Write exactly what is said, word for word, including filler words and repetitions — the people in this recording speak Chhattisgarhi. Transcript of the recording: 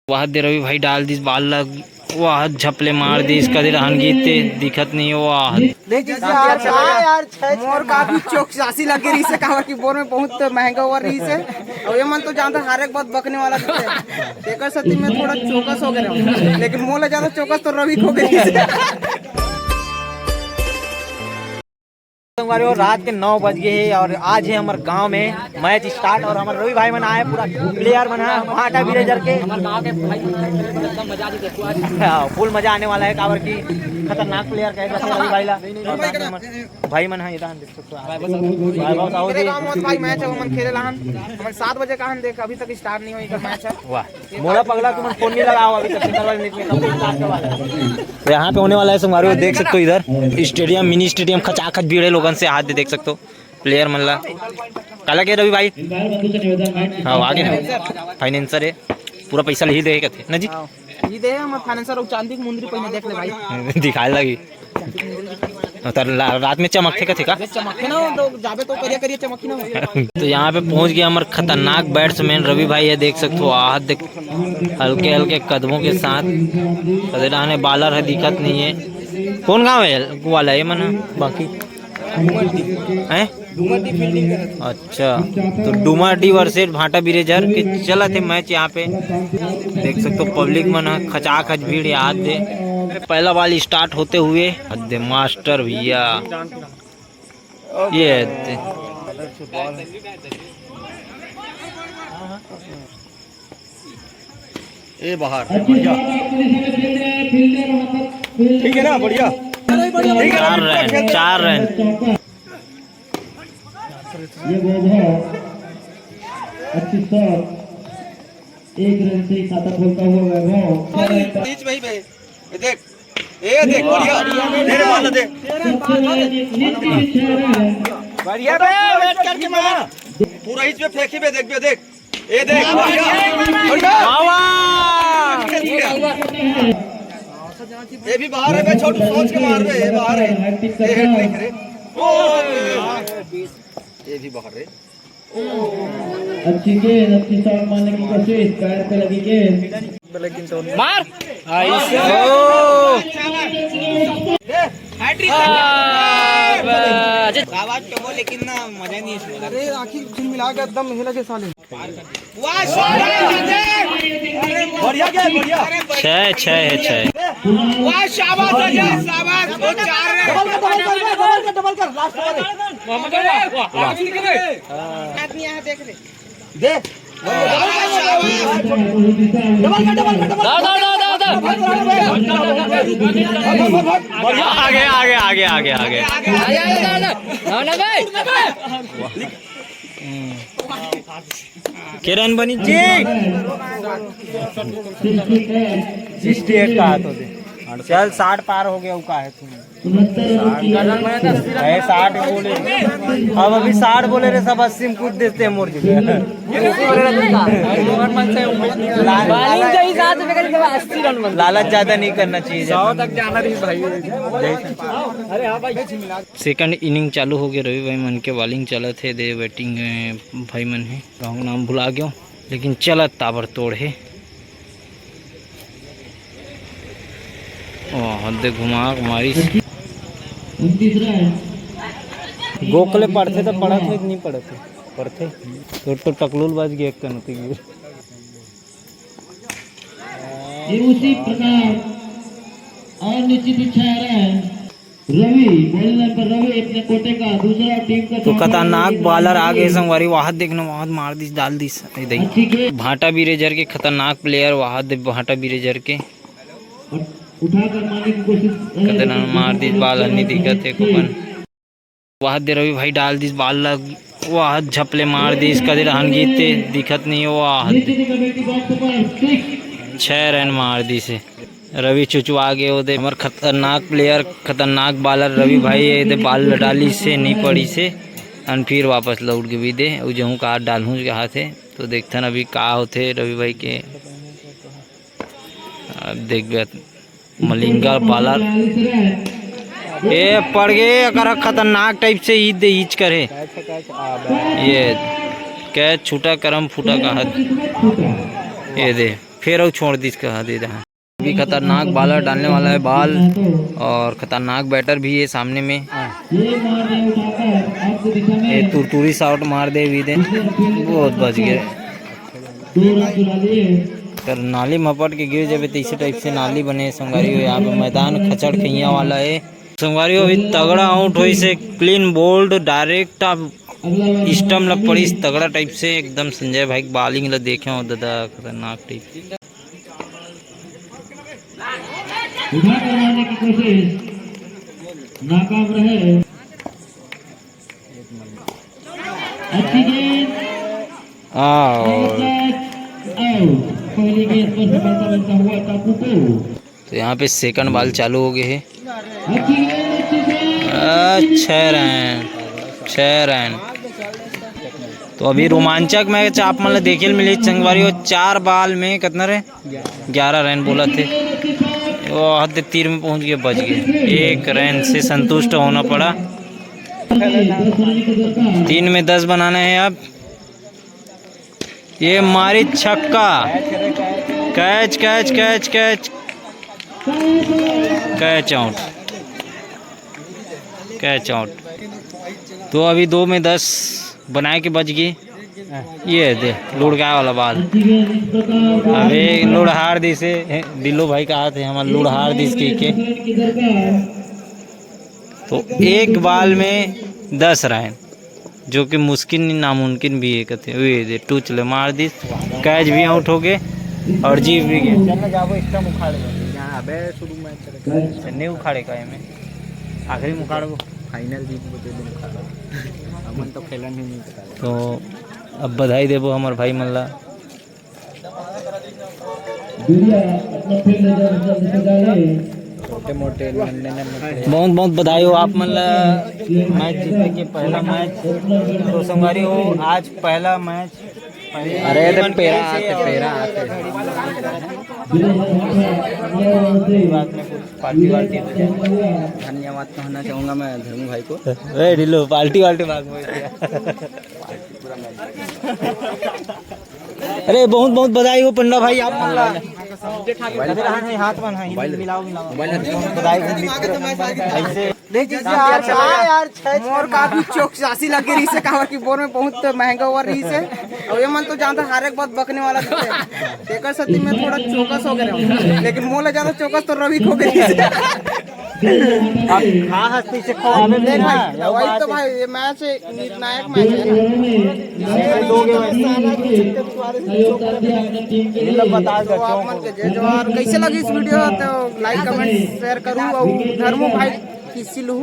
वाह दे रवि भाई डाल दिस बाल ला, वाह झपले मार दिस, कदे रहन गीत ते दिखत नहीं, वाह। देख जैसे यार, हाँ यार, छह मोर का भी चौकसी लग गई से, काबर कि बोर में बहुत महंगा ओवर रही से। और ये मन तो जानता हारे के बहुत बकने वाला भी थे। एकर सती में थोड़ा चौकस हो गए रहे, लेकिन मोला ज्यादा चौकस तो रवि को गई से। संगवारी हो, रात के नौ बज गए हैं और आज है हमारे गांव में मैच स्टार्ट और हमारे रवि भाई मन आए, पूरा प्लेयर मन है, भाटा विलेजर के। हाँ, फुल मजा आने वाला है, काबर की खतरनाक प्लेयर कहे जाते हैं रवि भाई ला। और साथ में हमारे भाई मन है, इधर देख सकते हो आप। भाई बहुत साहू मेरे जी। गांव में भाई मैच है, वो मन खेले लाहन, हमन सात बजे का हन देख, अभी तक स्टार्ट नहीं हुई का मैच है। वाह, मोला पगला तुमन फोन नहीं लगाओ अभी तक, सिंगल वाले नेट में कब स्टार्ट करवा रहे हो? तो यहाँ पे होने वाला है संगवारी, देख सकते हो इधर स्टेडियम, मिनी स्टेडियम, खचाखच भीड़ है लोगन से, हाथ दे देख सकते हो प्लेयर मन ला। काला के रवि भाई? हाँ, आगे ना, फाइनेंसर है, पूरा पैसा ले ही दे कथे ना जी। हाँ, ये दे हमर फाइनेंसर और चांदी की मुंदरी पहिने, देख ले भाई। दिखाए लगी। तर ला-, रात में चमकथे कथे का? अरे चमकथे ना, तो जाबे तो करिया करिया चमकी ना। तो यहाँ पे पहुँच गया हमारे खतरनाक बैट्समैन रवि भाई, ये देख सकते हो, आहत देख, हल्के हल्के कदमों के साथ। कदे रहने बॉलर है, दिखत नहीं है। कौन गांव है वाला ये मन बाकी हैं? अच्छा, तो डुमरडी वर्सेस भाटा बिरेजर के चलत हे मैच यहाँ पे। देख सकते हो पब्लिक मन ह खचाखच भीड़ यहाँ दे। पहला बॉल स्टार्ट होते हुए दे मास्टर भैया, ये दे। ए बाहर, बढ़िया। ठीक है ना, बढ़िया। ठीक है ना, चार रन, चार रन। ये वैभव, अच्छी शॉट, एक रन से ही खाता खोलता हुआ वैभव। बीच में ही पे, ये देख, ये देख, बढ़िया। मेरे वाला देख। बढ़िया बे, वेट करके मार। पूरा इस पे फेंकी बे, देख बे, देख। ये देख, बढ़िया। बढ़िया। वाह, वाह। ये भी बाहर है बे, छोटू, सोच के मार बे, ये बाहर है। ये हेड ट्रिक है। ओ, ये भी बाहर है। अच्छी गेंद, अच्छी शॉट मारने की कोशिश, पैर पे लगी गेंद। मार। ओ। आवाज तो हो, लेकिन ना, मजा नहीं है इसमें। अरे, आंखी झिलमिला के एकदम हिला के साले। वाह, शाबाश, अजय। बढ़िया क्या है, बढ़िया। छह, छह है, छह। वाह, शाबाश, अजय, शाबाश, वो चार रहे। डबल कर, डबल कर, डबल कर, डबल कर, लास्ट ओवर है। मोहम्मद, वाह, वाह, वाह। आदमी यहाँ देख रहे। दे। डबल कर, डबल कर, डबल कर। दाओ, दाओ, दाओ, दाओ, दाओ। बढ़िया, आगे, आगे, आगे, आगे, आगे। आगे, आगे, आगे, आगे। ना, ना, भाई। के रन बनी जी? सिक्सटी एट का हाथ होते। चल, साठ पार हो गया, वो का है तुम? अरे, साठ बोले। अब अभी साठ बोले रे, सब अस्सी में कूद देते हैं मोर जी। बॉलिंग के हिसाब से करीब अस्सी रन बनता है। लालच ज्यादा नहीं करना चाहिए। सौ तक जाना रही भाई। सेकंड इनिंग चालू हो गया, रवि भाई मन के बॉलिंग चलत हे, दे बैटिंग, अ, भाई मन हे, गाँव नाम भुला गयो, लेकिन चलत ताबड़तोड़ हे। ओ, हद दे घुमा के मारिस। गोकले पड़थे त पड़त हे कि नहीं पड़त हे? पड़थे। तो, तो टकलूल बज गया एक कन होती। ये उसी प्रकार और निश्चित इच्छा है। रवि, बॉलिंग लाइन पर रवि अपने कोटे का दूसरा टीम का तो खतरनाक बॉलर आ गए संगवारी, वाहत देखना, वाहत मार दिस, डाल दिस। ये देख। अच्छी गेंद। भाटा बिरेजर के खतरनाक प्लेयर वाहत दे, भाटा बिरेजर के। उठाकर मारने की कोशिश। कतरन मार दिस, बॉल हन्नी दिखत हे कोकन। वाह दे रवि भाई डाल दिस बॉल ला, वाह झपले मार दिस, कदे रहन गीत ते दिखत नहीं, वाह। छह रन मार दिस हे। रवि चुचवा गे ओदे, हमर खतरनाक प्लेयर, खतरनाक बॉलर रवि भाई, एदे बॉल डालिस हे, नहीं पड़िस हे, अन फिर वापस लौट के भी दे, उ जहूँ का डालहूँ के हाथ हे, तो देखथन अभी का होथे रवि भाई के। अब देखबे मलिंगा बॉलर। ए, पड़ गे, अगर खतरनाक टाइप से ईद दे, ईच करे। ये कैच छूटा, करम फूटा का हद। ये दे, फिर अउ छोड़ दिस कहा दे रहा। भी खतरनाक बॉलर डालने वाला है बॉल, और खतरनाक बैटर भी है सामने में। ये तुरतुरी शॉट मार दे भी दे, बहुत बच गए। कर नाली मपट के गिर जाबे, तो इसी टाइप से नाली बने संगवारी हो। यहाँ पे मैदान खचड़ खैया वाला है संगवारी हो। अभी तगड़ा आउट होइस हे, क्लीन बोल्ड, डायरेक्ट आप स्टम्प ला पड़िस तगड़ा टाइप से एकदम। संजय भाई के बॉलिंग ला देखे हो दादा, खतरनाक टाइप। उठा कर मारने की कोशिश, नाकाम रहे। अच्छी गेंद। आउट। पहली गेंद पर सफलता मिलता हुआ काकू को। तो यहाँ पे सेकंड बॉल चालू हो गए है। अच्छी गेंद, अच्छी गेंद। आ, छह रन, छह रन। तो अभी रोमांचक मैच आप मन ल देखे ल मिली संगवारी हो। चार बॉल में कितना रहे? ग्यारह रन बोला थे। वो हद तीर में पहुंच गए, बच गए। एक रन से संतुष्ट होना पड़ा। तीन में दस बनाना है अब। ये मारी छक्का। Catch, catch, catch, catch. Catch out, catch out. तो अभी दो में दस बनाए के बच गई। ये दे, लुढ़काए वाला बॉल। अबे लुढ़ार दिसे, हे, दिल्लू भाई कहा थे हमार लुढ़ार दिस के, के। तो एक बॉल में दस रन, जो कि मुश्किल नहीं, नामुमकिन भी है कहते। वे दे, टूच ले मार दिस, कैच भी आउट हो गए और जीत भी गए। चल ना जाबो, स्टंप उखाड़ ले। यहाँ अबे शुरू मैच चले। नहीं उखाड़े का एमे, आखिरी में उखाड़बो। फाइनल जीतबो ते दिन उखाड़बो। हमन तो खेलन ही नहीं पता। तो अब बधाई देबो हमर भाई मन ला। छोटे मोटे नन्हे नन्हे। बहुत बहुत बधाई हो आप मन ला मैच जीते के पहला मैच। तो संगवारी हो, आज पहला मैच। अरे, तो पेरा आते, पेरा आते। कोई बात नहीं, कुछ पार्टी वार्टी हो जाए। धन्यवाद कहना चाहूँगा मैं धर्मू भाई को। ए, ढिल्लो, पार्टी वार्टी मांग। अरे, बहुत बहुत बधाई हो पंडा भाई आप मन ला। अरे, हाँ, हाँ, हाथ मन, हाँ, मिलाओ, मिलाओ। बधाई हो मित्र। ऐसे नहीं, जैसे आज आए यार, छह मोर काफी चौकसासी लगे रही से, कहा कि बोर में बहुत महंगा ओवर रही से। अब ये मन तो जानता, हर एक बात बकने वाला रहते हैं। एकर सती में थोड़ा चौकस हो गए रहे, लेकिन मोला ज्यादा चौकस तो रवि को गई से। अब हाँ, हस्ती से खो। अब देख भाई, वही तो भाई, ये मैच है, निर्णायक मैच है ना। ये लोग बता दो तो आप मन के जय जोहार। कैसे लगी इस वीडियो तो लाइक, कमेंट, शेयर करूँ और धर्मू भाई किसी लू।